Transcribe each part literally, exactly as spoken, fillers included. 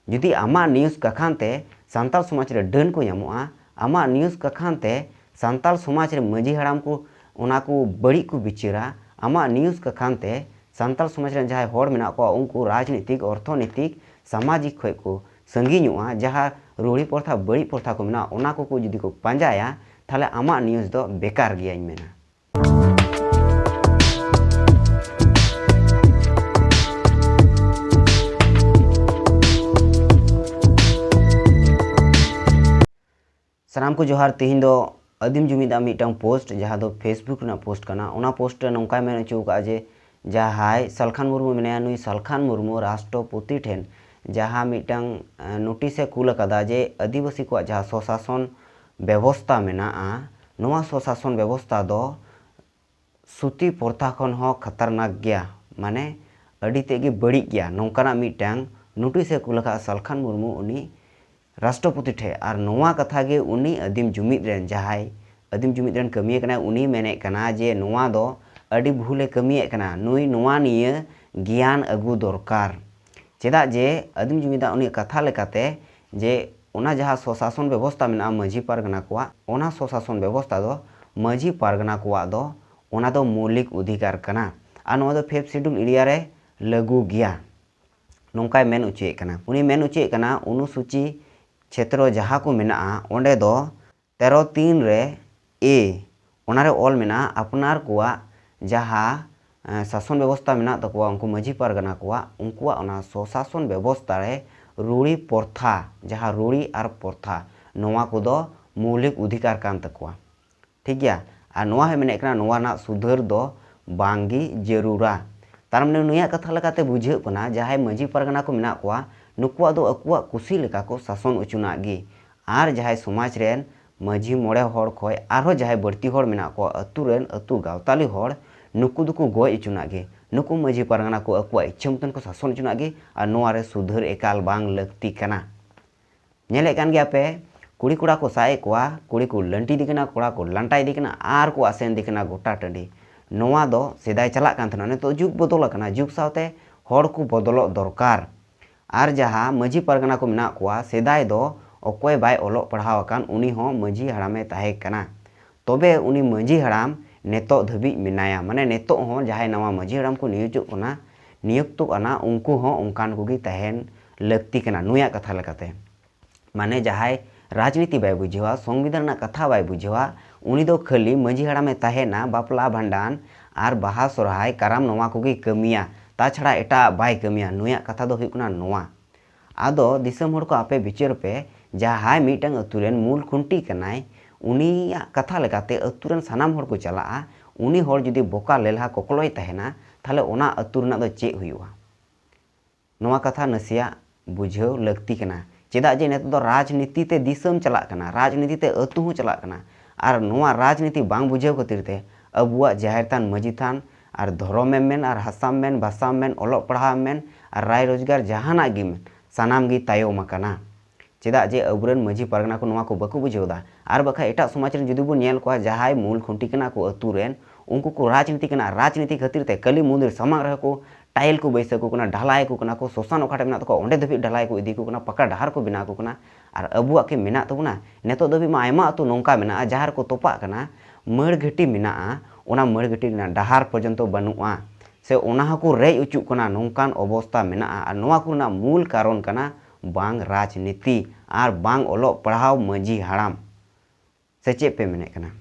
ᱡᱩᱫᱤ ᱟᱢᱟᱜ ᱱᱤᱭᱩᱡᱽ ᱠᱟᱠᱷᱟᱱ ᱛᱮ ᱥᱟᱱᱛᱟᱲ ᱥᱚᱢᱟᱡᱽ ᱨᱮ ᱰᱟᱹᱱ ᱠᱚ ᱧᱟᱢᱚᱜᱼᱟ, ᱟᱢᱟᱜ ᱱᱤᱭᱩᱡᱽ ᱠᱟᱠᱷᱟᱱ ᱛᱮ ᱥᱟᱱᱛᱟᱲ ᱥᱚᱢᱟᱡᱽ ᱨᱮ ᱢᱟᱹᱡᱷᱤ ᱦᱟᱲᱟᱢ ᱠᱚ ᱚᱱᱟ ᱠᱚ ᱵᱟᱹᱲᱤᱡ ᱠᱚ ᱵᱤᱪᱟᱹᱨᱟ, ᱟᱢᱟᱜ ᱱᱤᱭᱩᱡᱽ ᱠᱟᱠᱷᱟᱱ ᱛᱮ ᱥᱟᱱᱛᱟᱲ ᱥᱚᱢᱟᱡᱽ ᱨᱮᱱ ᱡᱟᱦᱟᱸᱭ ᱦᱚᱲ ᱢᱮᱱᱟᱜ ᱠᱚᱣᱟ ᱩᱱᱠᱩ ᱨᱟᱡᱽᱱᱤᱛᱤᱠ, ᱚᱨᱛᱷᱚᱱᱤᱛᱤᱠ, ᱥᱟᱢᱟᱡᱤᱠ ᱠᱷᱚᱡ ᱠᱚ ᱥᱟᱺᱜᱤᱧᱚᱜᱼᱟ, ᱡᱟᱦᱟᱸ ᱨᱩᱲᱤ ᱯᱨᱚᱛᱷᱟ, ᱵᱟᱹᱲᱤᱡ ᱯᱨᱚᱛᱷᱟ ᱠᱚ ᱢᱮᱱᱟᱜᱼᱟ, ᱚᱱᱟ ᱠᱚᱠᱚ ᱡᱩᱫᱤ ᱠᱚ ᱯᱟᱸᱡᱟᱭᱟ, ᱛᱟᱦᱞᱮ ᱟᱢᱟᱜ ᱱᱤᱭᱩᱡᱽ ᱫᱚ ᱵᱮᱠᱟᱨ ᱜᱮᱭᱟᱧ ᱢᱮᱱᱟ᱾ ᱥᱟᱱᱟᱢ ᱠᱚ ᱡᱚᱦᱟᱨ᱾ ᱛᱮᱦᱮᱧ ᱫᱚ ᱟᱹᱫᱤᱢ ᱡᱩᱢᱤᱫᱟᱜ ᱢᱤᱫᱴᱟᱝ ᱯᱳᱥᱴ, ᱡᱟᱦᱟᱸ ᱫᱚ ᱯᱷᱮᱥᱵᱩᱠ ᱨᱮᱱᱟᱜ ᱯᱳᱥᱴ ᱠᱟᱱᱟ, ᱚᱱᱟ ᱯᱳᱥᱴ ᱨᱮ ᱱᱚᱝᱠᱟᱭ ᱢᱮᱱ ᱦᱚᱪᱚ ᱟᱠᱟᱫᱼᱟ ᱡᱮ ᱡᱟᱦᱟᱸᱭ ᱥᱟᱞᱠᱷᱟᱱ ᱢᱩᱨᱢᱩ ᱢᱮᱱᱟᱭᱟ, ᱱᱩᱭ ᱥᱟᱞᱠᱷᱟᱱ ᱢᱩᱨᱢᱩ ᱨᱟᱥᱴᱨᱚᱯᱚᱛᱤ ᱴᱷᱮᱱ ᱡᱟᱦᱟᱸ ᱢᱤᱫᱴᱟᱝ, ᱮ, ᱱᱳᱴᱤᱥ ᱮ ᱠᱩᱞ ᱟᱠᱟᱫᱟ ᱡᱮ ᱟᱹᱫᱤᱵᱟᱹᱥᱤ ᱠᱚᱣᱟᱜ ᱡᱟᱦᱟᱸ ᱥᱚᱥᱟᱥᱚᱱ ᱵᱮᱵᱚᱥᱛᱟ ᱢᱮᱱᱟᱜᱼᱟ, ᱱᱚᱣᱟ ᱥᱚᱥᱟᱥᱚᱱ ᱵᱮᱵᱚᱥᱛᱟ ᱫᱚ ᱥᱩᱛᱤ ᱯᱨᱚᱛᱷᱟ ᱠᱷᱚᱱ ᱦᱚᱸ ᱠᱷᱟᱛᱟᱨᱱᱟᱠ ᱜᱮᱭᱟ, ᱢᱟᱱᱮ ᱟᱹᱰᱤ ᱛᱮᱫ ᱜᱮ ᱵᱟᱹᱲᱤᱡ ᱜᱮᱭᱟ, ᱱᱚᱝᱠᱟᱱᱟᱜ ᱢᱤᱫᱴᱟᱝ ᱱᱳᱴᱤᱥ ᱮ ᱠᱩᱞ ᱟᱠᱟᱫᱼᱟ ᱥᱟᱞᱠᱷᱟᱱ ᱢᱩᱨᱢᱩ ᱩᱱᱤ ᱨᱟᱥᱴᱨᱚᱯᱚᱛᱤ ᱴᱷᱮᱱ᱾ ᱟᱨ ᱱᱚᱣᱟ ᱠᱟᱛᱷᱟ ᱜᱮ ᱩᱱᱤ ᱟᱹᱫᱤᱢ ᱡᱩᱢᱤᱫ ᱨᱮᱱ, ᱡᱟᱦᱟᱸᱭ ᱟᱹᱫᱤᱢ ᱡᱩᱢᱤᱫ ᱨᱮᱱ ᱠᱟᱹᱢᱤᱭᱟᱹ ᱠᱟᱱᱟᱭ, ᱩᱱᱤ ᱢᱮᱱᱮᱫ ᱠᱟᱱᱟ ᱡᱮ ᱱᱚᱣᱟ ᱫᱚ ᱟᱹᱰᱤ ᱵᱷᱩᱞᱮ ᱠᱟᱹᱢᱤᱭᱮᱫ ᱠᱟᱱᱟ, ᱱᱩᱭ ᱱᱚᱣᱟ ᱱᱤᱭᱟᱹ ᱜᱮᱭᱟᱱ ᱟᱹᱜᱩ ᱫᱚᱨᱠᱟᱨ᱾ ᱪᱮᱫᱟᱜ ᱡᱮ ᱟᱹᱫᱤᱢ ᱡᱩᱢᱤᱫᱟᱜ ᱩᱱᱤᱭᱟᱜ ᱠᱟᱛᱷᱟ ᱞᱮᱠᱟᱛᱮ ᱡᱮ ᱚᱱᱟ ᱡᱟᱦᱟᱸ ᱥᱚᱥᱟᱥᱚᱱ ᱵᱮᱵᱚᱥᱛᱟ ᱢᱮᱱᱟᱜᱼᱟ ᱢᱟᱹᱡᱷᱤ ᱯᱟᱨᱜᱟᱱᱟ ᱠᱚᱣᱟᱜ, ᱚᱱᱟ ᱥᱚᱥᱟᱥᱚᱱ ᱵᱮᱵᱚᱥᱛᱟ ᱫᱚ ᱢᱟᱹᱡᱷᱤ ᱯᱟᱨᱜᱟᱱᱟ ᱠᱚᱣᱟᱜ ᱫᱚ, ᱚᱱᱟ ᱫᱚ ᱢᱳᱣᱞᱤᱠ ᱚᱫᱷᱤᱠᱟᱨ ᱠᱟᱱᱟ ᱟᱨ ᱱᱚᱣᱟ ᱫᱚ ᱯᱷᱤᱯᱛᱷ ᱥᱤᱰᱩᱞ ᱮᱨᱤᱭᱟ ᱨᱮ ᱞᱟᱹᱜᱩ ᱜᱮᱭᱟ, ᱱᱚᱝᱠᱟᱭ ᱢᱮᱱ ᱚᱪᱚᱭᱮᱫ ᱠᱟᱱᱟ᱾ ᱩᱱᱤ ᱢᱮᱱ ᱚᱪᱚᱭᱮᱫ ᱠᱟᱱᱟ ᱚᱱᱩᱥᱩᱪᱤ ᱪᱷᱮᱛᱨᱚ ᱡᱟᱦᱟᱸ ᱠᱚ ᱢᱮᱱᱟᱜᱼᱟ, ᱚᱸᱰᱮ ᱫᱚ ᱛᱮᱨᱚ ᱛᱤᱱ ᱨᱮ ᱮ, ᱚᱱᱟᱨᱮ ᱚᱞ ᱢᱮᱱᱟᱜᱼᱟ, ᱟᱯᱱᱟᱨ ᱠᱚᱣᱟᱜ ᱡᱟᱦᱟᱸ, ᱮ, ᱥᱟᱥᱚᱱ ᱵᱮᱵᱚᱥᱛᱟ ᱢᱮᱱᱟᱜ ᱛᱟᱠᱚᱣᱟ, ᱩᱱᱠᱩ ᱢᱟᱹᱡᱷᱤ ᱯᱟᱨᱜᱟᱱᱟ ᱠᱚᱣᱟᱜ, ᱩᱱᱠᱩᱣᱟᱜ ᱚᱱᱟ ᱥᱚᱥᱟᱥᱚᱱ ᱵᱮᱵᱚᱥᱛᱟ ᱨᱮ ᱨᱩᱲᱤ ᱯᱨᱚᱛᱷᱟ, ᱡᱟᱦᱟᱸ ᱨᱩᱲᱤ ᱟᱨ ᱯᱨᱚᱛᱷᱟ, ᱱᱚᱣᱟ ᱠᱚᱫᱚ ᱢᱳᱣᱞᱤᱠ ᱚᱫᱷᱤᱠᱟᱨ ᱠᱟᱱ ᱛᱟᱠᱚᱣᱟ᱾ ᱴᱷᱤᱠ ᱜᱮᱭᱟ? ᱟᱨ ᱱᱚᱣᱟ ᱦᱚᱸᱭ ᱢᱮᱱᱮᱫ ᱠᱟᱱᱟ, ᱱᱚᱣᱟ ᱨᱮᱱᱟᱜ ᱥᱩᱫᱷᱟᱹᱨ ᱫᱚ ᱵᱟᱝ ᱜᱮ ᱡᱟᱹᱨᱩᱲᱟ᱾ ᱛᱟᱨ ᱢᱟᱱᱮ ᱱᱩᱭᱟᱜ ᱠᱟᱛᱷᱟ ᱞᱮᱠᱟᱛᱮ ᱵᱩᱡᱷᱟᱹᱜ ᱠᱟᱱᱟ, ᱡᱟᱦᱟᱸᱭ ᱢᱟᱹᱡᱷᱤ ᱯᱟᱨᱜᱟᱱᱟ ᱠᱚ ᱢᱮᱱᱟᱜ ᱠᱚᱣᱟ, ᱱᱩᱠᱩᱣᱟᱜ ᱫᱚ ᱟᱠᱚᱣᱟᱜ ᱠᱩᱥᱤ ᱞᱮᱠᱟ ᱠᱚ ᱥᱟᱥᱚᱱ ᱚᱪᱚᱱᱟᱜ ᱜᱮ᱾ ᱟᱨ ᱡᱟᱦᱟᱸᱭ ᱥᱚᱢᱟᱡᱽ ᱨᱮᱱ ᱢᱟᱹᱡᱷᱤ ᱢᱚᱬᱮ ᱦᱚᱲ ᱠᱷᱚᱱ ᱟᱨᱦᱚᱸ ᱡᱟᱦᱟᱸᱭ ᱵᱟᱹᱲᱛᱤ ᱦᱚᱲ ᱢᱮᱱᱟᱜ ᱠᱚᱣᱟ, ᱟᱹᱛᱩ ᱨᱮᱱ ᱟᱹᱛᱩ ᱜᱟᱶᱛᱟᱞᱤ ᱦᱚᱲ, ᱱᱩᱠᱩ ᱫᱚᱠᱚ ᱜᱚᱡ ᱚᱪᱚᱱᱟᱜ ᱜᱮ᱾ ᱱᱩᱠᱩ ᱢᱟᱹᱡᱷᱤ ᱯᱟᱨᱜᱟᱱᱟ ᱠᱚ ᱟᱠᱚᱣᱟᱜ ᱤᱪᱪᱷᱟᱹ ᱢᱚᱛᱚᱱ ᱠᱚ ᱥᱟᱥᱚᱱ ᱚᱪᱚᱱᱟᱜ ᱜᱮ᱾ ᱟᱨ ᱱᱚᱣᱟ ᱨᱮ ᱥᱩᱫᱷᱟᱹᱨ ᱮᱠᱟᱞ ᱵᱟᱝ ᱞᱟᱹᱠᱛᱤ ᱠᱟᱱᱟ᱾ ᱧᱮᱞᱮᱫ ᱠᱟᱱ ᱜᱮᱭᱟ ᱯᱮ, ᱠᱩᱲᱤ ᱠᱚᱲᱟ ᱠᱚ ᱥᱟᱵ ᱮᱫ ᱠᱚᱣᱟ, ᱠᱩᱲᱤ ᱠᱚ ᱞᱟᱹᱱᱴᱤ ᱤᱫᱤ ᱠᱟᱱᱟ, ᱠᱚᱲᱟ ᱠᱚ ᱞᱟᱱᱴᱟ ᱤᱫᱤ ᱠᱟᱱᱟ, ᱟᱨ ᱠᱚ ᱟᱥᱮᱱ ᱤᱫᱤ ᱠᱟᱱᱟ ᱜᱚᱴᱟ ᱴᱟᱺᱰᱤ᱾ ᱱᱚᱣᱟ ᱫᱚ ᱥᱮᱫᱟᱭ ᱪᱟᱞᱟᱜ ᱠᱟᱱ ᱛᱟᱦᱮᱱᱟ, ᱱᱤᱛᱚᱜ ᱡᱩᱜᱽ ᱵᱚᱫᱚᱞ ᱟᱠᱟᱱᱟ, ᱡᱩᱜᱽ ᱥᱟᱶᱛᱮ ᱦᱚᱲ ᱠᱚ ᱵᱚᱫᱚᱞᱚᱜ ᱫᱚᱨᱠᱟᱨ᱾ ᱟᱨ ᱡᱟᱦᱟᱸ ᱢᱟᱹᱡᱷᱤ ᱯᱟᱨᱜᱟᱱᱟ ᱠᱚ ᱢᱮᱱᱟᱜ ᱠᱚᱣᱟ, ᱥᱮᱫᱟᱭ ᱫᱚ ᱚᱠᱚᱭ ᱵᱟᱭ ᱚᱞᱚᱜ ᱯᱟᱲᱦᱟᱣ ᱟᱠᱟᱱ, ᱩᱱᱤ ᱦᱚᱸ ᱢᱟᱹᱡᱷᱤ ᱦᱟᱲᱟᱢᱮ ᱛᱟᱦᱮᱸ ᱠᱟᱱᱟ᱾ ᱛᱚᱵᱮ ᱩᱱᱤ ᱢᱟᱹᱡᱷᱤ ᱦᱟᱲᱟᱢ ᱱᱤᱛᱚᱜ ᱫᱷᱟᱹᱵᱤᱡ ᱢᱮᱱᱟᱭᱟ᱾ ᱢᱟᱱᱮ ᱱᱤᱛᱚᱜ ᱦᱚᱸ ᱡᱟᱦᱟᱸᱭ ᱱᱟᱣᱟ ᱢᱟᱹᱡᱷᱤ ᱦᱟᱲᱟᱢ ᱠᱚ ᱱᱤᱭᱳᱡᱚᱜ ᱠᱟᱱᱟ, ᱱᱤᱭᱩᱠᱛᱚᱜ ᱠᱟᱱᱟ, ᱩᱱᱠᱩ ᱦᱚᱸ ᱚᱱᱠᱟᱱ ᱠᱚᱜᱮ ᱛᱟᱦᱮᱱ ᱞᱟᱹᱠᱛᱤ ᱠᱟᱱᱟ᱾ ᱱᱩᱭᱟᱜ ᱠᱟᱛᱷᱟ ᱞᱮᱠᱟᱛᱮ, ᱢᱟᱱᱮ ᱡᱟᱦᱟᱸᱭ ᱨᱟᱡᱽᱱᱤᱛᱤ ᱵᱟᱭ ᱵᱩᱡᱷᱟᱹᱣᱟ, ᱥᱚᱝᱵᱤᱫᱷᱟᱱ ᱨᱮᱱᱟᱜ ᱠᱟᱛᱷᱟ ᱵᱟᱭ ᱵᱩᱡᱷᱟᱹᱣᱟ, ᱩᱱᱤ ᱫᱚ ᱠᱷᱟᱹᱞᱤ ᱢᱟᱹᱡᱷᱤ ᱦᱟᱲᱟᱢᱮ ᱛᱟᱦᱮᱱᱟ, ᱵᱟᱯᱞᱟ, ᱵᱷᱟᱸᱰᱟᱱ ᱟᱨ ᱵᱟᱦᱟ, ᱥᱚᱨᱦᱟᱭ, ᱠᱟᱨᱟᱢ, ᱱᱚᱣᱟ ᱠᱚᱜᱮ ᱠᱟᱹᱢᱤᱭᱟ, ᱛᱟᱪᱷᱟᱲᱟ ᱮᱴᱟᱜ ᱵᱟᱭ ᱠᱟᱹᱢᱤᱭᱟ᱾ ᱱᱩᱭᱟᱜ ᱠᱟᱛᱷᱟ ᱫᱚ ᱦᱩᱭᱩᱜ ᱠᱟᱱᱟ ᱱᱚᱣᱟ᱾ ᱟᱫᱚ ᱫᱤᱥᱚᱢ ᱦᱚᱲ ᱠᱚ, ᱟᱯᱮ ᱵᱤᱪᱟᱹᱨ ᱯᱮ, ᱡᱟᱦᱟᱸᱭ ᱢᱤᱫᱴᱟᱝ ᱟᱹᱛᱩ ᱨᱮᱱ ᱢᱩᱞ ᱠᱷᱩᱱᱴᱤ ᱠᱟᱱᱟᱭ, ᱩᱱᱤᱭᱟᱜ ᱠᱟᱛᱷᱟ ᱞᱮᱠᱟᱛᱮ ᱟᱹᱛᱩ ᱨᱮᱱ ᱥᱟᱱᱟᱢ ᱦᱚᱲ ᱠᱚ ᱪᱟᱞᱟᱜᱼᱟ, ᱩᱱᱤ ᱦᱚᱲ ᱡᱩᱫᱤ ᱵᱚᱠᱟ ᱞᱮᱞᱦᱟ ᱠᱚᱠᱞᱚᱭ ᱛᱟᱦᱮᱱᱟ, ᱛᱟᱦᱞᱮ ᱚᱱᱟ ᱟᱹᱛᱩ ᱨᱮᱱᱟᱜ ᱫᱚ ᱪᱮᱫ ᱦᱩᱭᱩᱜᱼᱟ? ᱱᱚᱣᱟ ᱠᱟᱛᱷᱟ ᱱᱟᱥᱮᱭᱟᱜ ᱵᱩᱡᱷᱟᱹᱣ ᱞᱟᱹᱠᱛᱤ ᱠᱟᱱᱟ᱾ ᱪᱮᱫᱟᱜ ᱡᱮ ᱱᱤᱛᱚᱜ ᱫᱚ ᱨᱟᱡᱽᱱᱤᱛᱤ ᱛᱮ ᱫᱤᱥᱚᱢ ᱪᱟᱞᱟᱜ ᱠᱟᱱᱟ, ᱨᱟᱡᱽᱱᱤᱛᱤ ᱛᱮ ᱟᱹᱛᱩ ᱦᱚᱸ ᱪᱟᱞᱟᱜ ᱠᱟᱱᱟ᱾ ᱟᱨ ᱱᱚᱣᱟ ᱨᱟᱡᱽᱱᱤᱛᱤ ᱵᱟᱝ ᱵᱩᱡᱷᱟᱹᱣ ᱠᱷᱟᱹᱛᱤᱨ ᱛᱮ ᱟᱵᱚᱣᱟᱜ ᱡᱟᱦᱮᱨ ᱛᱷᱟᱱ, ᱢᱟᱹᱡᱷᱤ ᱛᱷᱟᱱ, ᱟᱨ ᱫᱷᱚᱨᱚᱢᱮᱢ ᱢᱮᱱ, ᱟᱨ ᱦᱟᱥᱟᱢ ᱢᱮᱱ, ᱵᱷᱟᱥᱟᱢ ᱢᱮᱱ, ᱚᱞᱚᱜ ᱯᱟᱲᱦᱟᱣᱮᱢ ᱢᱮᱱ, ᱟᱨ ᱨᱟᱭ ᱨᱳᱡᱽᱜᱟᱨ ᱡᱟᱦᱟᱱᱟᱜ ᱜᱮᱢ ᱢᱮᱱ, ᱥᱟᱱᱟᱢ ᱜᱮ ᱛᱟᱭᱚᱢ ᱟᱠᱟᱱᱟ᱾ ᱪᱮᱫᱟᱜ ᱡᱮ ᱟᱵᱚᱨᱮᱱ ᱢᱟᱹᱡᱷᱤ ᱯᱟᱨᱜᱟᱱᱟ ᱠᱚ ᱱᱚᱣᱟ ᱠᱚ ᱵᱟᱠᱚ ᱵᱩᱡᱷᱟᱹᱣ ᱮᱫᱟ᱾ ᱟᱨ ᱵᱟᱠᱷᱟᱡ ᱮᱴᱟᱜ ᱥᱚᱢᱟᱡᱽ ᱨᱮᱱ ᱡᱩᱫᱤ ᱵᱚᱱ ᱧᱮᱞ ᱠᱚᱣᱟ, ᱡᱟᱦᱟᱸᱭ ᱢᱩᱞ ᱠᱷᱩᱱᱴᱤ ᱠᱟᱱᱟ ᱠᱚ ᱟᱹᱛᱩ ᱨᱮᱱ, ᱩᱱᱠᱩ ᱠᱚ ᱨᱟᱡᱽᱱᱤᱛᱤ ᱠᱟᱱᱟ, ᱨᱟᱡᱽᱱᱤᱛᱤ ᱠᱷᱟᱹᱛᱤᱨ ᱛᱮ ᱠᱟᱹᱞᱤ ᱢᱚᱱᱫᱤᱨ ᱥᱟᱢᱟᱝ ᱨᱮᱦᱚᱸ ᱠᱚ ᱴᱟᱭᱤᱞ ᱠᱚ ᱵᱟᱹᱭᱥᱟᱹᱣ ᱟᱠᱚ ᱠᱟᱱᱟ, ᱰᱷᱟᱞᱟᱭ ᱟᱠᱚ ᱠᱟᱱᱟ ᱠᱚ, ᱥᱚᱥᱟᱱ ᱚᱠᱟ ᱴᱷᱮᱱ ᱢᱮᱱᱟᱜ ᱛᱟᱠᱚᱣᱟ ᱚᱸᱰᱮ ᱫᱷᱟᱹᱵᱤᱡ ᱰᱷᱟᱞᱟᱭ ᱠᱚ ᱤᱫᱤ ᱟᱠᱚ ᱠᱟᱱᱟ, ᱯᱟᱠᱟ ᱰᱟᱦᱟᱨ ᱠᱚ ᱵᱮᱱᱟᱣ ᱟᱠᱚ ᱠᱟᱱᱟ᱾ ᱟᱨ ᱟᱵᱚᱣᱟᱜ ᱠᱤ ᱢᱮᱱᱟᱜ ᱛᱟᱵᱚᱱᱟ? ᱱᱤᱛᱚᱜ ᱫᱷᱟᱹᱵᱤᱡ ᱢᱟ ᱟᱭᱢᱟ ᱟᱹᱛᱩ ᱱᱚᱝᱠᱟ ᱢᱮᱱᱟᱜᱼᱟ, ᱡᱟᱦᱟᱸ ᱨᱮᱠᱚ ᱛᱚᱯᱟᱜ ᱠᱟᱱᱟ, ᱢᱟᱹᱲ ᱜᱷᱟᱹᱴᱤ ᱢᱮᱱᱟᱜᱼᱟ, ᱚᱱᱟ ᱢᱟᱹᱲ ᱜᱷᱟᱹᱴᱤ ᱨᱮᱱᱟᱜ ᱰᱟᱦᱟᱨ ᱯᱚᱨᱡᱚᱱᱛᱚ ᱵᱟᱹᱱᱩᱜᱼᱟ, ᱥᱮ ᱚᱱᱟ ᱦᱚᱸᱠᱚ ᱨᱮᱡ ᱚᱪᱚᱜ ᱠᱟᱱᱟ, ᱱᱚᱝᱠᱟᱱ ᱚᱵᱚᱥᱛᱟ ᱢᱮᱱᱟᱜᱼᱟ᱾ ᱟᱨ ᱱᱚᱣᱟ ᱠᱚᱨᱮᱱᱟᱜ ᱢᱩᱞ ᱠᱟᱨᱚᱱ ᱠᱟᱱᱟ ᱵᱟᱝ ᱨᱟᱡᱽᱱᱤᱛᱤ ᱟᱨ ᱵᱟᱝ ᱚᱞᱚᱜ ᱯᱟᱲᱦᱟᱣ ᱢᱟᱹᱡᱷᱤ ᱦᱟᱲᱟᱢ᱾ ᱥᱮ ᱪᱮᱫ ᱯᱮ ᱢᱮᱱᱮᱫ ᱠᱟᱱᱟ?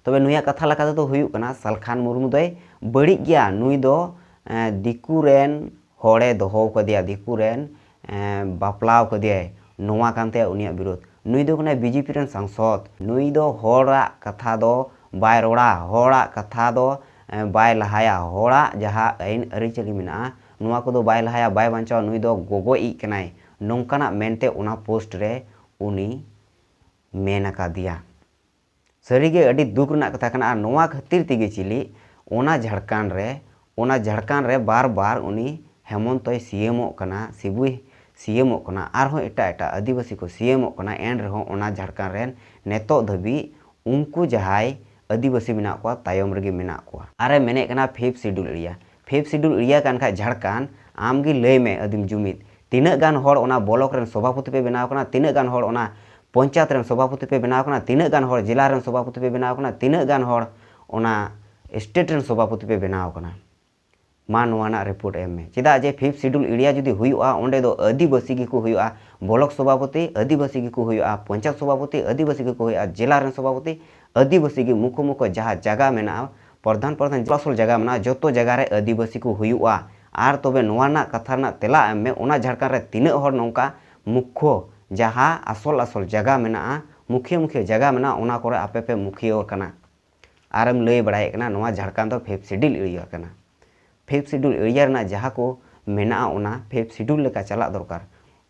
ᱛᱚᱵᱮ ᱱᱩᱭᱟᱜ ᱠᱟᱛᱷᱟ ᱞᱮᱠᱟ ᱛᱮᱫᱚ ᱦᱩᱭᱩᱜ ᱠᱟᱱᱟ, ᱥᱟᱞᱠᱷᱟᱱ ᱢᱩᱨᱢᱩ ᱫᱚᱭ ᱵᱟᱹᱲᱤᱡ ᱜᱮᱭᱟ᱾ ᱱᱩᱭ ᱫᱚ, ᱮᱸ, ᱫᱤᱠᱩ ᱨᱮᱱ ᱦᱚᱲᱮ ᱫᱚᱦᱚ ᱠᱟᱫᱮᱭᱟ, ᱫᱤᱠᱩ ᱨᱮᱱ, ᱮᱸ, ᱵᱟᱯᱞᱟᱣ ᱠᱟᱫᱮᱭᱟᱭ, ᱱᱚᱣᱟ ᱠᱟᱱ ᱛᱟᱭᱟ ᱩᱱᱤᱭᱟᱜ ᱵᱤᱨᱳᱫᱷ᱾ ᱱᱩᱭ ᱫᱚ ᱠᱟᱱᱟᱭ ᱵᱤᱡᱮᱯᱤ ᱨᱮᱱ ᱥᱟᱝᱥᱚᱫ᱾ ᱱᱩᱭ ᱫᱚ ᱦᱚᱲᱟᱜ ᱠᱟᱛᱷᱟ ᱫᱚ ᱵᱟᱭ ᱨᱚᱲᱟ, ᱦᱚᱲᱟᱜ ᱠᱟᱛᱷᱟ ᱫᱚ, ᱮᱸ, ᱵᱟᱭ ᱞᱟᱦᱟᱭᱟ, ᱦᱚᱲᱟᱜ ᱡᱟᱦᱟᱸ ᱟᱹᱭᱤᱱ ᱟᱹᱨᱤᱪᱟᱹᱞᱤ ᱢᱮᱱᱟᱜᱼᱟ, ᱱᱚᱣᱟ ᱠᱚᱫᱚ ᱵᱟᱭ ᱞᱟᱦᱟᱭᱟ, ᱵᱟᱭ ᱵᱟᱧᱪᱟᱣᱟ᱾ ᱱᱩᱭ ᱫᱚ ᱜᱚᱜᱚᱡᱤᱡ ᱠᱟᱱᱟᱭ, ᱱᱚᱝᱠᱟᱱᱟᱜ ᱢᱮᱱᱛᱮ ᱚᱱᱟ ᱯᱳᱥᱴ ᱨᱮ ᱩᱱᱤ ᱢᱮᱱ ᱟᱠᱟᱫᱮᱭᱟ᱾ ᱥᱟᱹᱨᱤᱜᱮ ᱟᱹᱰᱤ ᱫᱩᱠ ᱨᱮᱱᱟᱜ ᱠᱟᱛᱷᱟ ᱠᱟᱱᱟ᱾ ᱟᱨ ᱱᱚᱣᱟ ᱠᱷᱟᱹᱛᱤᱨ ᱛᱮᱜᱮ ᱪᱤᱞᱤ ᱚᱱᱟ ᱡᱷᱟᱲᱠᱷᱚᱸᱰ ᱨᱮ, ᱚᱱᱟ ᱡᱷᱟᱲᱠᱷᱚᱸᱰ ᱨᱮ ᱵᱟᱨ ᱵᱟᱨ ᱩᱱᱤ ᱦᱮᱢᱚᱱᱛᱚᱭ ᱥᱤ ᱮᱢᱚᱜ ᱠᱟᱱᱟ, ᱥᱤᱵᱩᱭ ᱥᱤ ᱮᱢᱚᱜ ᱠᱟᱱᱟ, ᱟᱨᱦᱚᱸ ᱮᱴᱟᱜ ᱮᱴᱟᱜ ᱟᱹᱫᱤᱵᱟᱹᱥᱤ ᱠᱚ ᱥᱤ ᱮᱢᱚᱜ ᱠᱟᱱᱟ, ᱮᱱ ᱨᱮᱦᱚᱸ ᱚᱱᱟ ᱡᱷᱟᱲᱠᱷᱚᱸᱰ ᱨᱮᱱ ᱱᱤᱛᱚᱜ ᱫᱷᱟᱹᱵᱤᱡ ᱩᱱᱠᱩ ᱡᱟᱦᱟᱸᱭ ᱟᱹᱫᱤᱵᱟᱹᱥᱤ ᱢᱮᱱᱟᱜ ᱠᱚᱣᱟ, ᱛᱟᱭᱚᱢ ᱨᱮᱜᱮ ᱢᱮᱱᱟᱜ ᱠᱚᱣᱟ᱾ ᱟᱨᱮ ᱢᱮᱱᱮᱫ ᱠᱟᱱᱟ Fifth Schedule area, Fifth Schedule area ᱠᱟᱱ ᱠᱷᱟᱡ ᱡᱷᱟᱲᱠᱷᱚᱸᱰ, ᱟᱢ ᱜᱮ ᱞᱟᱹᱭ ᱢᱮ ᱟᱹᱫᱤᱢ ᱡᱩᱢᱤᱫ, ᱛᱤᱱᱟᱹᱜ ᱜᱟᱱ ᱦᱚᱲ ᱚᱱᱟ ᱵᱞᱚᱠ ᱨᱮᱱ ᱥᱚᱵᱷᱟᱯᱚᱛᱤ ᱯᱮ ᱵᱮᱱᱟᱣ ᱠᱟᱱᱟ, ᱛᱤᱱᱟᱹᱜ ᱜᱟᱱ ᱦᱚᱲ ᱚᱱᱟ ᱯᱚᱧᱪᱟᱭᱮᱛ ᱨᱮᱱ ᱥᱚᱵᱷᱟᱯᱚᱛᱤ ᱯᱮ ᱵᱮᱱᱟᱣ ᱠᱟᱱᱟ, ᱛᱤᱱᱟᱹᱜ ᱜᱟᱱ ᱦᱚᱲ ᱡᱮᱞᱟ ᱨᱮᱱ ᱥᱚᱵᱷᱟᱯᱚᱛᱤ ᱯᱮ ᱵᱮᱱᱟᱣ ᱠᱟᱱᱟ, ᱛᱤᱱᱟᱹᱜ ᱜᱟᱱ ᱦᱚᱲ ᱚᱱᱟ ᱥᱴᱮᱴ ᱨᱮᱱ ᱥᱚᱵᱷᱟᱯᱚᱛᱤ ᱯᱮ ᱵᱮᱱᱟᱣ ᱠᱟᱱᱟ? ᱢᱟ ᱱᱚᱣᱟ ᱨᱮᱱᱟᱜ ᱨᱤᱯᱳᱨᱴ ᱮᱢ ᱢᱮ᱾ ᱪᱮᱫᱟᱜ ᱡᱮ ᱯᱷᱤᱯᱛᱷ ᱥᱤᱰᱩᱞ ᱮᱨᱤᱭᱟ ᱡᱩᱫᱤ ᱦᱩᱭᱩᱜᱼᱟ, ᱚᱸᱰᱮ ᱫᱚ ᱟᱹᱫᱤᱵᱟᱹᱥᱤ ᱜᱮᱠᱚ ᱦᱩᱭᱩᱜᱼᱟ, ᱵᱞᱚᱠ ᱥᱚᱵᱷᱟᱯᱚᱛᱤ ᱟᱹᱫᱤᱵᱟᱹᱥᱤ ᱜᱮᱠᱚ ᱦᱩᱭᱩᱜᱼᱟ, ᱯᱚᱧᱪᱟᱭᱮᱛ ᱥᱚᱵᱷᱟᱯᱚᱛᱤ ᱟᱹᱫᱤᱵᱟᱹᱥᱤ ᱜᱮᱠᱚ ᱦᱩᱭᱩᱜᱼᱟ, ᱡᱮᱞᱟ ᱨᱮᱱ ᱥᱚᱵᱷᱟᱯᱚᱛᱤ ᱟᱹᱫᱤᱵᱟᱹᱥᱤ ᱜᱮ᱾ ᱢᱩᱠᱷᱚ ᱢᱩᱠᱷᱚ ᱡᱟᱦᱟᱸ ᱡᱟᱭᱜᱟ ᱢᱮᱱᱟᱜᱼᱟ, ᱯᱨᱚᱫᱷᱟᱱ ᱯᱨᱚᱫᱷᱟᱱ ᱡᱮᱞᱟ ᱟᱥᱚᱞ ᱡᱟᱭᱜᱟ ᱢᱮᱱᱟᱜᱼᱟ, ᱡᱚᱛᱚ ᱡᱟᱭᱜᱟ ᱨᱮ ᱟᱹᱫᱤᱵᱟᱹᱥᱤ ᱠᱚ ᱦᱩᱭᱩᱜᱼᱟ᱾ ᱟᱨ ᱛᱚᱵᱮ ᱱᱚᱣᱟ ᱨᱮᱱᱟᱜ ᱠᱟᱛᱷᱟ ᱨᱮᱱᱟᱜ ᱛᱮᱞᱟ ᱮᱢ ᱢᱮ, ᱚᱱᱟ ᱡᱷᱟᱲᱠᱷᱚᱸᱰ ᱨᱮ ᱛᱤᱱᱟᱹᱜ ᱦᱚᱲ ᱱᱚᱝᱠᱟ ᱢᱩᱠᱷᱚ ᱡᱟᱦᱟᱸ ᱟᱥᱚᱞ ᱟᱥᱚᱞ ᱡᱟᱭᱜᱟ ᱢᱮᱱᱟᱜᱼᱟ, ᱢᱩᱠᱷᱤᱭᱟᱹ ᱢᱩᱠᱷᱤᱭᱟᱹ ᱡᱟᱭᱜᱟ ᱢᱮᱱᱟᱜᱼᱟ, ᱚᱱᱟ ᱠᱚᱨᱮ ᱟᱯᱮ ᱯᱮ ᱢᱩᱠᱷᱤᱭᱟᱹ ᱟᱠᱟᱱᱟ? ᱟᱨᱮᱢ ᱞᱟᱹᱭ ᱵᱟᱲᱟᱭᱮᱫ ᱠᱟᱱᱟ ᱱᱚᱣᱟ ᱡᱷᱟᱲᱠᱷᱚᱸᱰ ᱫᱚ ᱯᱷᱤᱯᱛᱷ ᱥᱤᱰᱩᱞ ᱮᱨᱤᱭᱟ ᱠᱟᱱᱟ᱾ ᱯᱷᱤᱯᱛᱷ ᱥᱤᱰᱩᱞ ᱮᱨᱤᱭᱟ ᱨᱮᱱᱟᱜ ᱡᱟᱦᱟᱸ ᱠᱚ ᱢᱮᱱᱟᱜᱼᱟ, ᱚᱱᱟ ᱯᱷᱤᱯᱛᱷ ᱥᱤᱰᱩᱞ ᱞᱮᱠᱟ ᱪᱟᱞᱟᱜ ᱫᱚᱨᱠᱟᱨ᱾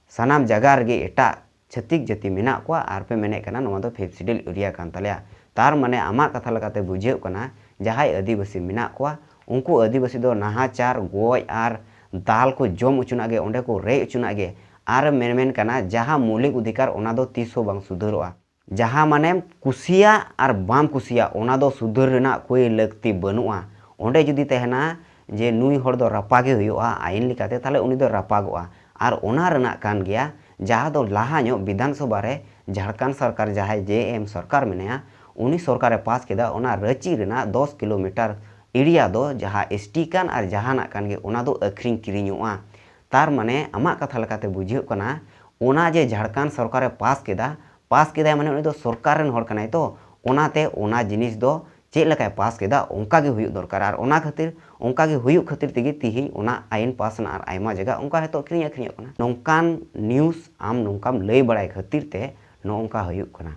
ᱥᱟᱱᱟᱢ ᱡᱟᱭᱜᱟ ᱨᱮᱜᱮ ᱮᱴᱟᱜ ᱪᱷᱟᱹᱛᱤᱠ ᱡᱟᱹᱛᱤ ᱢᱮᱱᱟᱜ ᱠᱚᱣᱟ ᱟᱨ ᱯᱮ ᱢᱮᱱᱮᱫ ᱠᱟᱱᱟ ᱱᱚᱣᱟ ᱫᱚ ᱯᱷᱤᱯᱛᱷ ᱥᱤᱰᱩᱞ ᱮᱨᱤᱭᱟ ᱠᱟᱱ ᱛᱟᱞᱮᱭᱟ᱾ ᱛᱟᱨ ᱢᱟᱱᱮ ᱟᱢᱟᱜ ᱠᱟᱛᱷᱟ ᱞᱮᱠᱟᱛᱮ ᱵᱩᱡᱷᱟᱹᱜ ᱠᱟᱱᱟ ᱡᱟᱦᱟᱸᱭ ᱟᱹᱫᱤᱵᱟᱹᱥᱤ ᱢᱮᱱᱟᱜ ᱠᱚᱣᱟ, ᱩᱱᱠᱩ ᱟᱹᱫᱤᱵᱟᱹᱥᱤ ᱫᱚ ᱱᱟᱦᱟᱪᱟᱨ, ᱜᱚᱡ ᱟᱨ ᱫᱟᱞ ᱠᱚ ᱡᱚᱢ ᱦᱚᱪᱚᱱᱟᱜ ᱜᱮ, ᱚᱸᱰᱮ ᱠᱚ ᱨᱮᱡ ᱦᱚᱪᱚᱱᱟᱜ ᱜᱮ᱾ ᱟᱨ ᱢᱮᱱ ᱢᱮᱱ ᱠᱟᱱᱟ ᱡᱟᱦᱟᱸ ᱢᱳᱣᱞᱤᱠ ᱚᱫᱷᱤᱠᱟᱨ, ᱚᱱᱟ ᱫᱚ ᱛᱤᱥ ᱦᱚᱸ ᱵᱟᱝ ᱥᱩᱫᱷᱟᱹᱨᱚᱜᱼᱟ᱾ ᱡᱟᱦᱟᱸ ᱢᱟᱱᱮᱢ ᱠᱩᱥᱤᱭᱟᱜ ᱟᱨ ᱵᱟᱢ ᱠᱩᱥᱤᱭᱟᱜ, ᱚᱱᱟ ᱫᱚ ᱥᱩᱫᱷᱟᱹᱨ ᱨᱮᱱᱟᱜ ᱠᱳᱭ ᱞᱟᱹᱠᱛᱤ ᱵᱟᱹᱱᱩᱜᱼᱟ᱾ ᱚᱸᱰᱮ ᱡᱩᱫᱤ ᱛᱟᱦᱮᱱᱟ ᱡᱮ ᱱᱩᱭ ᱦᱚᱲ ᱫᱚ ᱨᱟᱯᱟᱜᱮ ᱦᱩᱭᱩᱜᱼᱟ, ᱟᱭᱤᱱ ᱞᱮᱠᱟᱛᱮ, ᱛᱟᱦᱞᱮ ᱩᱱᱤ ᱫᱚ ᱨᱟᱯᱟᱜᱚᱜᱼᱟ᱾ ᱟᱨ ᱚᱱᱟ ᱨᱮᱱᱟᱜ ᱠᱟᱱ ᱜᱮᱭᱟ, ᱡᱟᱦᱟᱸ ᱫᱚ ᱞᱟᱦᱟ ᱧᱚᱜ ᱵᱤᱫᱷᱟᱱ ᱥᱚᱵᱷᱟ ᱨᱮ ᱡᱷᱟᱲᱠᱷᱚᱸᱰ ᱥᱚᱨᱠᱟᱨ, ᱡᱟᱦᱟᱸᱭ ᱡᱮ ᱮᱢ ᱥᱚᱨᱠᱟᱨ ᱢᱮᱱᱟᱭᱟ, ᱩᱱᱤ ᱥᱚᱨᱠᱟᱨᱮ ᱯᱟᱥ ᱠᱮᱫᱟ, ᱚᱱᱟ ᱨᱟᱺᱪᱤ ᱨᱮᱱᱟᱜ ᱫᱚᱥ ᱠᱤᱞᱳᱢᱤᱴᱟᱨ ᱮᱨᱤᱭᱟ ᱫᱚ ᱡᱟᱦᱟᱸ ᱮᱥ ᱴᱤ ᱠᱟᱱ ᱟᱨ ᱡᱟᱦᱟᱱᱟᱜ ᱠᱟᱱ ᱜᱮ, ᱚᱱᱟ ᱫᱚ ᱟᱹᱠᱷᱨᱤᱧ ᱠᱤᱨᱤᱧᱚᱜᱼᱟ᱾ ᱛᱟᱨ ᱢᱟᱱᱮ ᱟᱢᱟᱜ ᱠᱟᱛᱷᱟ ᱞᱮᱠᱟᱛᱮ ᱵᱩᱡᱷᱟᱹᱜ ᱠᱟᱱᱟ, ᱚᱱᱟ ᱡᱮ ᱡᱷᱟᱲᱠᱷᱚᱸᱰ ᱥᱚᱨᱠᱟᱨᱮ ᱯᱟᱥ ᱠᱮᱫᱟ, ᱯᱟᱥ ᱠᱮᱫᱟᱭ ᱢᱟᱱᱮ ᱩᱱᱤ ᱫᱚ ᱥᱚᱨᱠᱟᱨ ᱨᱮᱱ ᱦᱚᱲ ᱠᱟᱱᱟᱭ ᱛᱚ, ᱚᱱᱟᱛᱮ ᱚᱱᱟ ᱡᱤᱱᱤᱥ ᱫᱚ ᱪᱮᱫ ᱞᱮᱠᱟᱭ ᱯᱟᱥ ᱠᱮᱫᱟ, ᱚᱱᱠᱟ ᱜᱮ ᱦᱩᱭᱩᱜ ᱫᱚᱨᱠᱟᱨ᱾ ᱟᱨ ᱚᱱᱟ ᱠᱷᱟᱹᱛᱤᱨ, ᱚᱱᱠᱟ ᱜᱮ ᱦᱩᱭᱩᱜ ᱠᱷᱟᱹᱛᱤᱨ ᱛᱮᱜᱮ ᱛᱤᱦᱤᱧ ᱚᱱᱟ ᱟᱭᱤᱱ ᱯᱟᱥ ᱮᱱᱟ ᱟᱨ ᱟᱭᱢᱟ ᱡᱟᱭᱜᱟ ᱚᱱᱠᱟ ᱦᱚᱭᱛᱳ ᱟᱹᱠᱷᱨᱤᱧ ᱟᱹᱠᱷᱨᱤᱧᱚᱜ ᱠᱟᱱᱟ᱾ ᱱᱚᱝᱠᱟᱱ ᱱᱤᱭᱩᱡᱽ ᱟᱢ ᱱᱚᱝᱠᱟᱢ ᱞᱟᱹᱭ ᱵᱟᱲᱟᱭ ᱠᱷᱟᱹᱛᱤᱨ ᱛᱮ ᱱᱚᱜᱼᱚ ᱱᱚᱝᱠᱟ ᱦᱩᱭᱩᱜ ᱠᱟᱱᱟ᱾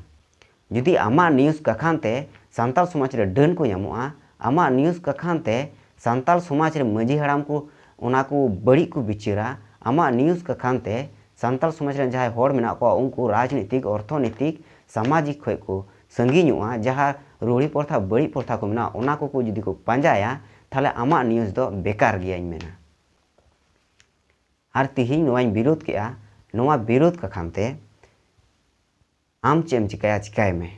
ᱡᱩᱫᱤ ᱟᱢᱟᱜ ᱱᱤᱭᱩᱡᱽ ᱠᱟᱠᱷᱟᱱ ᱛᱮ ᱥᱟᱱᱛᱟᱲ ᱥᱚᱢᱟᱡᱽ ᱨᱮ ᱰᱟᱹᱱ ᱠᱚ ᱧᱟᱢᱚᱜᱼᱟ, ᱟᱢᱟᱜ ᱱᱤᱭᱩᱡᱽ ᱠᱟᱠᱷᱟᱱ ᱛᱮ ᱥᱟᱱᱛᱟᱲ ᱥᱚᱢᱟᱡᱽ ᱨᱮ ᱢᱟᱹᱡᱷᱤ ᱦᱟᱲᱟᱢ ᱠᱚ ᱚᱱᱟ ᱠᱚ ᱵᱟᱹᱲᱤᱡ ᱠᱚ ᱵᱤᱪᱟᱹᱨᱟ, ᱟᱢᱟᱜ ᱱᱤᱭᱩᱡᱽ ᱠᱟᱠᱷᱟᱱ ᱛᱮ ᱥᱟᱱᱛᱟᱲ ᱥᱚᱢᱟᱡᱽ ᱨᱮᱱ ᱡᱟᱦᱟᱸᱭ ᱦᱚᱲ ᱢᱮᱱᱟᱜ ᱠᱚᱣᱟ, ᱩᱱᱠᱩ ᱨᱟᱡᱽᱱᱤᱛᱤᱠ, ᱚᱨᱛᱷᱚᱱᱤᱛᱤᱠ, ᱥᱟᱢᱟᱡᱤᱠ ᱠᱷᱚᱡ ᱠᱚ ᱥᱟᱺᱜᱤᱧᱚᱜᱼᱟ, ᱡᱟᱦᱟᱸ ᱨᱩᱲᱤ ᱯᱨᱚᱛᱷᱟ, ᱵᱟᱹᱲᱤᱡ ᱯᱨᱚᱛᱷᱟ ᱠᱚ ᱢᱮᱱᱟᱜᱼᱟ, ᱚᱱᱟ ᱠᱚᱠᱚ ᱡᱩᱫᱤ ᱠᱚ ᱯᱟᱸᱡᱟᱭᱟ, ᱛᱟᱦᱞᱮ ᱟᱢᱟᱜ ᱱᱤᱭᱩᱡᱽ ᱫᱚ ᱵᱮᱠᱟᱨ ᱜᱮᱭᱟᱧ ᱢᱮᱱᱟ᱾ ᱟᱨ ᱛᱤᱦᱤᱧ ᱱᱚᱣᱟᱧ ᱵᱤᱨᱳᱫᱷ ᱠᱮᱜᱼᱟ, ᱱᱚᱣᱟ ᱵᱤᱨᱳᱫᱷ ᱠᱟᱠᱷᱟᱱ ᱛᱮ ᱟᱢ ᱪᱮᱫ ᱮᱢ ᱪᱤᱠᱟᱹᱭᱟ, ᱪᱤᱠᱟᱹᱭ ᱢᱮ᱾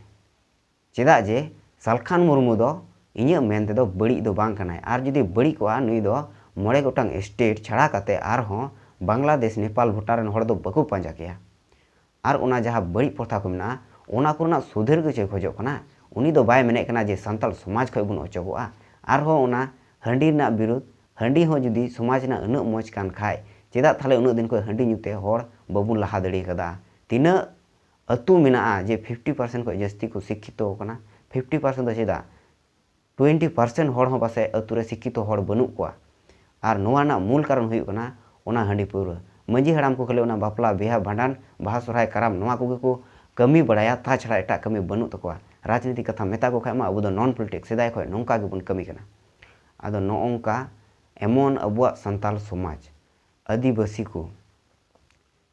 ᱪᱮᱫᱟᱜ ᱡᱮ ᱥᱟᱞᱠᱷᱟᱱ ᱢᱩᱨᱢᱩ ᱫᱚ ᱤᱧᱟᱹᱜ ᱢᱮᱱ ᱛᱮᱫᱚ ᱵᱟᱹᱲᱤᱡ ᱫᱚ ᱵᱟᱝ ᱠᱟᱱᱟᱭ᱾ ᱟᱨ ᱡᱩᱫᱤ ᱵᱟᱹᱲᱤᱡ ᱠᱚᱜᱼᱟ, ᱱᱩᱭ ᱫᱚ ᱢᱚᱬᱮ ᱜᱚᱴᱟᱝ ᱥᱴᱮᱴ ᱪᱷᱟᱲᱟ ᱠᱟᱛᱮ ᱟᱨᱦᱚᱸ ᱵᱟᱝᱞᱟᱫᱮᱥ, ᱱᱮᱯᱟᱞ, ᱵᱷᱩᱴᱟᱱ ᱨᱮᱱ ᱦᱚᱲ ᱫᱚ ᱵᱟᱠᱚ ᱯᱟᱸᱡᱟ ᱠᱮᱭᱟ᱾ ᱟᱨ ᱚᱱᱟ ᱡᱟᱦᱟᱸ ᱵᱟᱹᱲᱤᱡ ᱯᱨᱚᱛᱷᱟ ᱠᱚ ᱢᱮᱱᱟᱜᱼᱟ, ᱚᱱᱟ ᱠᱚᱨᱮᱱᱟᱜ ᱥᱩᱫᱷᱟᱹᱨ ᱜᱮ ᱪᱮᱫ ᱠᱷᱚᱡᱚᱜ ᱠᱟᱱᱟ? ᱩᱱᱤ ᱫᱚ ᱵᱟᱭ ᱢᱮᱱᱮᱫ ᱠᱟᱱᱟ ᱡᱮ ᱥᱟᱱᱛᱟᱲ ᱥᱚᱢᱟᱡᱽ ᱠᱷᱚᱡ ᱵᱚᱱ ᱚᱪᱚᱜᱚᱜᱼᱟ᱾ ᱟᱨᱦᱚᱸ ᱚᱱᱟ ᱦᱟᱺᱰᱤ ᱨᱮᱱᱟᱜ ᱵᱤᱨᱩᱫᱷ, ᱦᱟᱺᱰᱤ ᱦᱚᱸ ᱡᱩᱫᱤ ᱥᱚᱢᱟᱡᱽ ᱨᱮᱱᱟᱜ ᱩᱱᱟᱹᱜ ᱢᱚᱡᱽ ᱠᱟᱱ ᱠᱷᱟᱡ, ᱪᱮᱫᱟᱜ ᱛᱟᱦᱞᱮ ᱩᱱᱟᱹᱜ ᱫᱤᱱ ᱠᱷᱚᱡ ᱦᱟᱺᱰᱤ ᱧᱩᱛᱮ ᱦᱚᱲ ᱵᱟᱵᱚᱱ ᱞᱟᱦᱟ ᱫᱟᱲᱮ ᱠᱟᱫᱟ? ᱛᱤᱱᱟᱹᱜ ᱟᱹᱛᱩ ᱢᱮᱱᱟᱜᱼᱟ ᱡᱮ ᱯᱷᱤᱯᱴᱤ ᱯᱟᱨᱥᱮᱱᱴ ᱠᱷᱚᱡ ᱡᱟᱹᱥᱛᱤ ᱠᱚ ᱥᱤᱠᱠᱷᱤᱛᱚ ᱠᱟᱱᱟ? ᱯᱷᱤᱯᱴᱤ ᱯᱟᱨᱥᱮᱱᱴ ᱫᱚ ᱪᱮᱫᱟᱜ? ᱴᱩᱭᱮᱱᱴᱤ ᱯᱟᱨᱥᱮᱱᱴ ᱦᱚᱲ ᱦᱚᱸ ᱯᱟᱥᱮᱡ ᱟᱹᱛᱩ ᱨᱮ ᱥᱤᱠᱠᱷᱤᱛᱚ ᱦᱚᱲ ᱵᱟᱹᱱᱩᱜ ᱠᱚᱣᱟ᱾ ᱟᱨ ᱱᱚᱣᱟ ᱨᱮᱱᱟᱜ ᱢᱩᱞ ᱠᱟᱨᱚᱱ ᱦᱩᱭᱩᱜ ᱠᱟᱱᱟ ᱚᱱᱟ ᱦᱟᱺᱰᱤ ᱯᱟᱹᱣᱨᱟᱹ᱾ ᱢᱟᱹᱡᱷᱤ ᱦᱟᱲᱟᱢ ᱠᱚ ᱠᱷᱟᱹᱞᱤ ᱚᱱᱟ ᱵᱟᱯᱞᱟ, ᱵᱤᱦᱟ, ᱵᱷᱟᱸᱰᱟᱱ, ᱵᱟᱦᱟ, ᱥᱚᱨᱦᱟᱭ, ᱠᱟᱨᱟᱢ, ᱱᱚᱣᱟ ᱠᱚᱜᱮ ᱠᱚ ᱠᱟᱹᱢᱤ ᱵᱟᱲᱟᱭᱟ, ᱛᱟᱪᱷᱟᱲᱟ ᱮᱴᱟᱜ ᱠᱟᱹᱢᱤ ᱵᱟᱹᱱᱩᱜ ᱛᱟᱠᱚᱣᱟ᱾ ᱨᱟᱡᱽᱱᱤᱛᱤ ᱠᱟᱛᱷᱟ ᱢᱮᱛᱟ ᱠᱚ ᱠᱷᱟᱡ ᱢᱟ, ᱟᱵᱚ ᱫᱚ ᱱᱚᱱ ᱯᱚᱞᱤᱴᱤᱠᱥ, ᱥᱮᱫᱟᱭ ᱠᱷᱚᱡ ᱱᱚᱝᱠᱟ ᱜᱮᱵᱚᱱ ᱠᱟᱹᱢᱤ ᱠᱟᱱᱟ᱾ ᱟᱫᱚ ᱱᱚᱜᱼᱚ ᱱᱚᱝᱠᱟ ᱮᱢᱚᱱ ᱟᱵᱚᱣᱟᱜ ᱥᱟᱱᱛᱟᱞ ᱥᱚᱢᱟᱡᱽ, ᱟᱹᱫᱤᱵᱟᱹᱥᱤ ᱠᱚ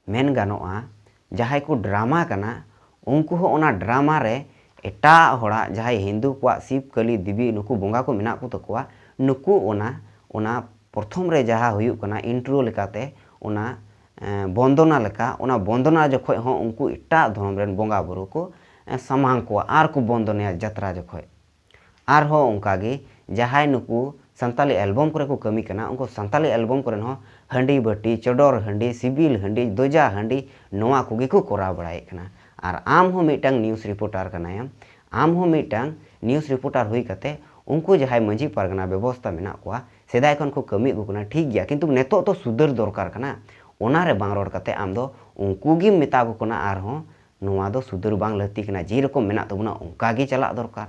ᱢᱮᱱ ᱜᱟᱱᱚᱜᱼᱟ, ᱡᱟᱦᱟᱸᱭ ᱠᱚ ᱰᱨᱟᱢᱟ ᱠᱟᱱᱟ, ᱩᱱᱠᱩ ᱦᱚᱸ ᱚᱱᱟ ᱰᱨᱟᱢᱟ ᱨᱮ ᱮᱴᱟᱜ ᱦᱚᱲᱟᱜ, ᱡᱟᱦᱟᱸᱭ ᱦᱤᱱᱫᱩ ᱠᱚᱣᱟᱜ ᱥᱤᱵ, ᱠᱟᱹᱞᱤ, ᱫᱮᱵᱤ, ᱱᱩᱠᱩ ᱵᱚᱸᱜᱟ ᱠᱚ ᱢᱮᱱᱟᱜ ᱠᱚ ᱛᱟᱠᱚᱣᱟ, ᱱᱩᱠᱩ ᱚᱱᱟ, ᱚᱱᱟ ᱯᱨᱚᱛᱷᱚᱢ ᱨᱮ ᱡᱟᱦᱟᱸ ᱦᱩᱭᱩᱜ ᱠᱟᱱᱟ, ᱤᱱᱴᱨᱳ ᱞᱮᱠᱟᱛᱮ ᱚᱱᱟ, ᱮ, ᱵᱚᱱᱫᱚᱱᱟ ᱞᱮᱠᱟ, ᱚᱱᱟ ᱵᱚᱱᱫᱚᱱᱟ ᱡᱚᱠᱷᱚᱡ ᱦᱚᱸ ᱩᱱᱠᱩ ᱮᱴᱟᱜ ᱫᱷᱚᱨᱚᱢ ᱨᱮᱱ ᱵᱚᱸᱜᱟ ᱵᱩᱨᱩ ᱠᱚ, ᱮ, ᱥᱟᱢᱟᱝ ᱠᱚᱣᱟ ᱟᱨ ᱠᱚ ᱵᱚᱱᱫᱚᱱᱟᱭᱟ ᱡᱟᱛᱨᱟ ᱡᱚᱠᱷᱚᱡ᱾ ᱟᱨᱦᱚᱸ ᱚᱱᱠᱟᱜᱮ ᱡᱟᱦᱟᱸᱭ ᱱᱩᱠᱩ ᱥᱟᱱᱛᱟᱞᱤ ᱮᱞᱵᱚᱢ ᱠᱚᱨᱮ ᱠᱚ ᱠᱟᱹᱢᱤ ᱠᱟᱱᱟ, ᱩᱱᱠᱩ ᱥᱟᱱᱛᱟᱞᱤ ᱮᱞᱵᱚᱢ ᱠᱚᱨᱮᱱ ᱦᱚᱸ ᱦᱟᱺᱰᱤ ᱵᱟᱹᱴᱤ, ᱪᱚᱰᱚᱨ ᱦᱟᱺᱰᱤ, ᱥᱤᱵᱤᱞ ᱦᱟᱺᱰᱤ, ᱫᱚᱡᱟ ᱦᱟᱺᱰᱤ, ᱱᱚᱣᱟ ᱠᱚᱜᱮ ᱠᱚ ᱠᱚᱨᱟᱣ ᱵᱟᱲᱟᱭᱮᱫ ᱠᱟᱱᱟ᱾ ᱟᱨ ᱟᱢ ᱦᱚᱸ ᱢᱤᱫᱴᱟᱝ ᱱᱤᱭᱩᱡᱽ ᱨᱤᱯᱳᱨᱴᱟᱨ ᱠᱟᱱᱟᱭᱮᱢ, ᱟᱢ ᱦᱚᱸ ᱢᱤᱫᱴᱟᱝ ᱱᱤᱭᱩᱡᱽ ᱨᱤᱯᱳᱨᱴᱟᱨ ᱦᱩᱭ ᱠᱟᱛᱮ ᱩᱱᱠᱩ ᱡᱟᱦᱟᱸᱭ ᱢᱟᱹᱡᱷᱤ ᱯᱟᱨᱜᱟᱱᱟ ᱵᱮᱵᱚᱥᱛᱟ ᱢᱮᱱᱟᱜ ᱠᱚᱣᱟ, ᱥᱮᱫᱟᱭ ᱠᱷᱚᱱ ᱠᱚ ᱠᱟᱹᱢᱤ ᱟᱹᱜᱩ ᱠᱟᱱᱟ, ᱴᱷᱤᱠ ᱜᱮᱭᱟ, ᱠᱤᱱᱛᱩ ᱱᱤᱛᱚᱜ ᱫᱚ ᱥᱩᱫᱷᱟᱹᱨ ᱫᱚᱨᱠᱟᱨ ᱠᱟᱱᱟ᱾ ᱚᱱᱟ ᱨᱮ ᱵᱟᱝ ᱨᱚᱲ ᱠᱟᱛᱮ ᱟᱢ ᱫᱚ ᱩᱱᱠᱩ ᱜᱮᱢ ᱢᱮᱛᱟ ᱠᱚ ᱠᱟᱱᱟ ᱟᱨᱦᱚᱸ ᱱᱚᱣᱟ ᱫᱚ ᱥᱩᱫᱷᱟᱹᱨ ᱵᱟᱝ ᱞᱟᱹᱠᱛᱤ ᱠᱟᱱᱟ, ᱡᱮᱨᱚᱠᱚᱢ ᱢᱮᱱᱟᱜ ᱛᱟᱵᱚᱱᱟ ᱚᱱᱠᱟ ᱜᱮ ᱪᱟᱞᱟᱜ ᱫᱚᱨᱠᱟᱨ᱾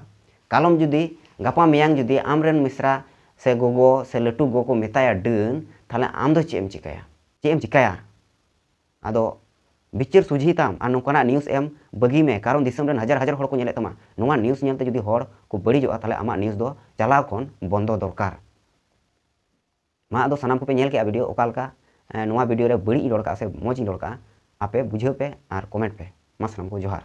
ᱠᱟᱞᱚᱢ ᱡᱩᱫᱤ, ᱜᱟᱯᱟ ᱢᱮᱭᱟᱝ ᱡᱩᱫᱤ ᱟᱢᱨᱮᱱ ᱢᱤᱥᱨᱟ ᱥᱮ ᱜᱚᱜᱚ ᱥᱮ ᱞᱟᱹᱴᱩ ᱜᱚ ᱠᱚ ᱢᱮᱛᱟᱭᱟ ᱰᱟᱹᱱ, ᱛᱟᱦᱞᱮ ᱟᱢ ᱫᱚ ᱪᱮᱫ ᱮᱢ ᱪᱤᱠᱟᱹᱭᱟ? ᱪᱮᱫ ᱮᱢ ᱪᱤᱠᱟᱹᱭᱟ? ᱟᱫᱚ ᱵᱤᱪᱟᱹᱨ ᱥᱩᱡᱷᱤ ᱛᱟᱢ ᱟᱨ ᱱᱚᱝᱠᱟᱱᱟᱜ ᱱᱤᱭᱩᱡᱽ ᱮᱢ ᱵᱟᱹᱜᱤ ᱢᱮ, ᱠᱟᱨᱚᱱ ᱫᱤᱥᱚᱢ ᱨᱮᱱ ᱦᱟᱡᱟᱨ ᱦᱟᱡᱟᱨ ᱦᱚᱲ ᱠᱚ ᱧᱮᱞᱮᱫ ᱛᱟᱢᱟ᱾ ᱱᱚᱣᱟ ᱱᱤᱭᱩᱡᱽ ᱧᱮᱞᱛᱮ ᱡᱩᱫᱤ ᱦᱚᱲ ᱠᱚ ᱵᱟᱹᱲᱤᱡᱚᱜᱼᱟ, ᱛᱟᱦᱞᱮ ᱟᱢᱟᱜ ᱱᱤᱭᱩᱡᱽ ᱫᱚ ᱪᱟᱞᱟᱣ ᱠᱷᱚᱱ ᱵᱚᱱᱫᱚ ᱫᱚᱨᱠᱟᱨ᱾ ᱢᱟ ᱟᱫᱚ ᱥᱟᱱᱟᱢ ᱠᱚᱯᱮ ᱧᱮᱞ ᱠᱮᱜᱼᱟ ᱵᱷᱤᱰᱤᱭᱳ, ᱚᱠᱟ ᱞᱮᱠᱟ, ᱮ, ᱱᱚᱣᱟ ᱵᱷᱤᱰᱤᱭᱳ ᱨᱮ ᱵᱟᱹᱲᱤᱡ ᱤᱧ ᱨᱚᱲ ᱠᱟᱜᱼᱟ ᱥᱮ ᱢᱚᱡᱽ ᱤᱧ ᱨᱚᱲ ᱠᱟᱜᱼᱟ, ᱟᱯᱮ ᱵᱩᱡᱷᱟᱹᱣ ᱯᱮ ᱟᱨ ᱠᱚᱢᱮᱱᱴ ᱯᱮ᱾ ᱢᱟ ᱥᱟᱱᱟᱢ ᱠᱚ ᱡᱚᱦᱟᱨ᱾